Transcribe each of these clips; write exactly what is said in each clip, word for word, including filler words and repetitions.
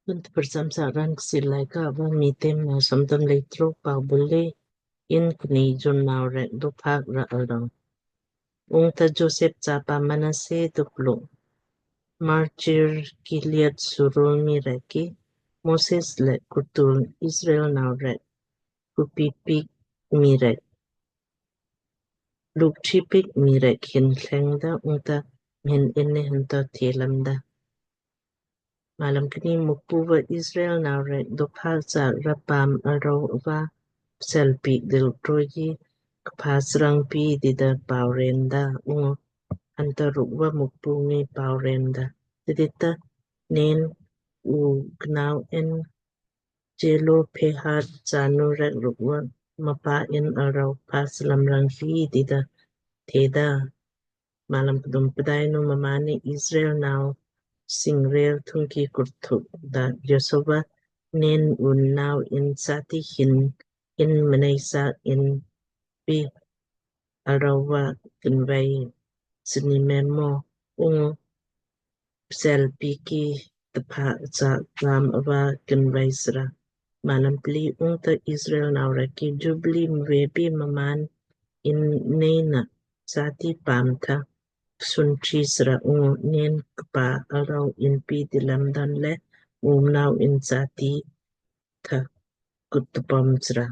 Kun tprcham sa raan Kchiir Laaika va Miitem maa somdom lei truk. Pau bule in kni jun nau rek do phak ra arang. Ungta Joseph chapa Manasseh do pluk Makir Gilead surul mii rek ki Moses le kutul Israel nau rek kupi piik mii rek, luk chi piik mii rek hin thleng da ungta mhin inni hin to the lamda. Malam kni. Mukpu va Israel nau rek do phak chaak ra paam arau ava psel piik dil troi ki kpha srang pi dida pau ren da ungu anta ruk va Mukpu ngi pau ren da tidita nen u knau en Jelophehad chanu rek ruk va mpa in arau pha slam rang pi dida theda. Malam kdum. Pdainu mmaanni Israel nau singrel thungki kurthuk da Joshua nen un nau in sati hin in mnei sa in pi arau va kinvei sini memo ungu psel piik ki tpha chaak ram ava kinvei sra. Malam pli. Ungta Israel nau rek ki Jubili mve pi mmaan in nei na sati paam tha sun chi sra ungu nen kpa arau in pi dilam dan le um nau in sati tha kut tpom sra.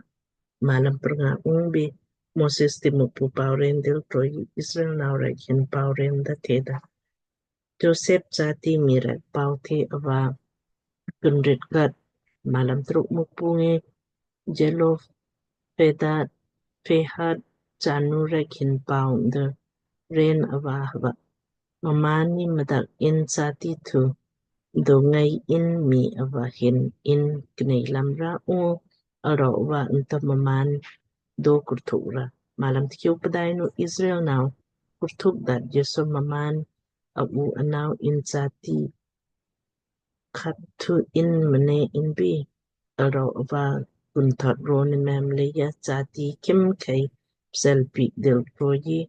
Malam prnga. Ungbi Moses ti Mukpu pau ren dil troi Israel nau rek hin pau ren da theda. Joseph sati mii rek pau the ava kunrit kat. Malam truk. Mukpu ngi Jelophehad chanu rek hin pau da ren ava hava mmaanni mdak in sati thu do ngai in mii ava hin in knei lam ra ungu arau ava anta mmaan do kurthuk ra. Malam tkiu. Pdainu Israel nau kurthuk da Joshua mmaan a u anau in sati khat thu in mnei in pi arau ava kunthot ro ni me mleija sati kim khei psel piik dil troi ki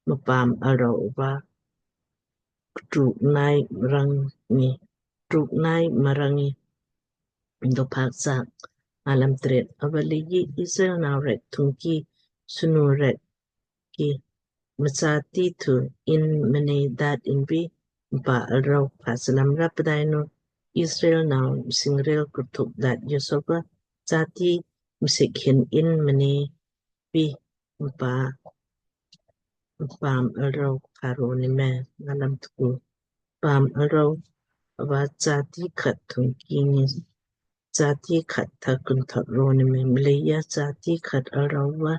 mpaam arau ava truk nai rang ni truk nai marang ni do phak chaak. Malam tret. Ava leiji Israel nau rek thungki snu rek ki msati thu in mnei dat in pi mpa arau pha slam ra. Pdainu Israel nau singrel kurthuk dat Joshua sati msik hin in mnei pi mpa mpaam arau pha ro ni me. Malam tku. Paam arau ava sati khat thungki ngi sati khat tha kunthot ro ni me mleija sati khat arau va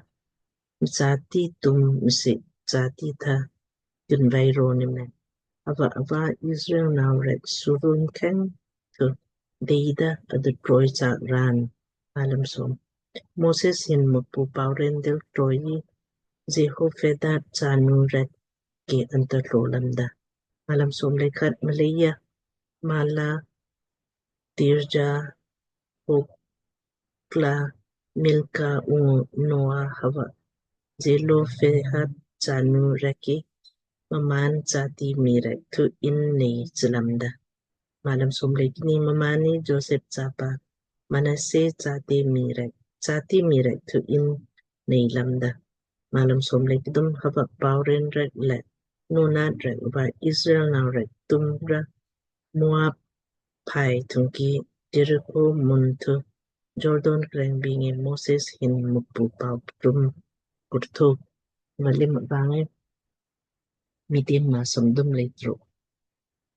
sati tum msik sati tha kunvei ro ni me. Ava ava Israel nau rek surun kheng thu deida adu troi chaak raan. Malam som. Moses hin Mukpu pau ren dil troi Jehophedad chanu rek ki anta tlo lamda. Malam som le khat. Mleija mala Tirja, Hogla, Milka ungu Noa hava Jelophehad chanu rek ki mmaan sati mii rek thu in nei chlamda. Malam som le kni. Mmaanni Joseph chapa Manasseh sati mii rek sati mii rek thu in nei lamda. Malam som le kdum. Hava pau ren rek le nunat rek va Israel nau rek tum ra Moab phai thungki Jericho mun thu Jordan kreng bi ngi Moses hin Mukpu pau ptum kurthuk. Malam ava ngi Miitem maa somdom le truk.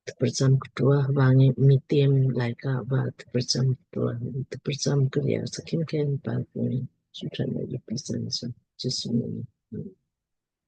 Tprcham ktua ava ngi Miitem Laaika va tprcham ktua tprcham kria sakim ken pa kuni sutran le tprcham sa Jisu ni.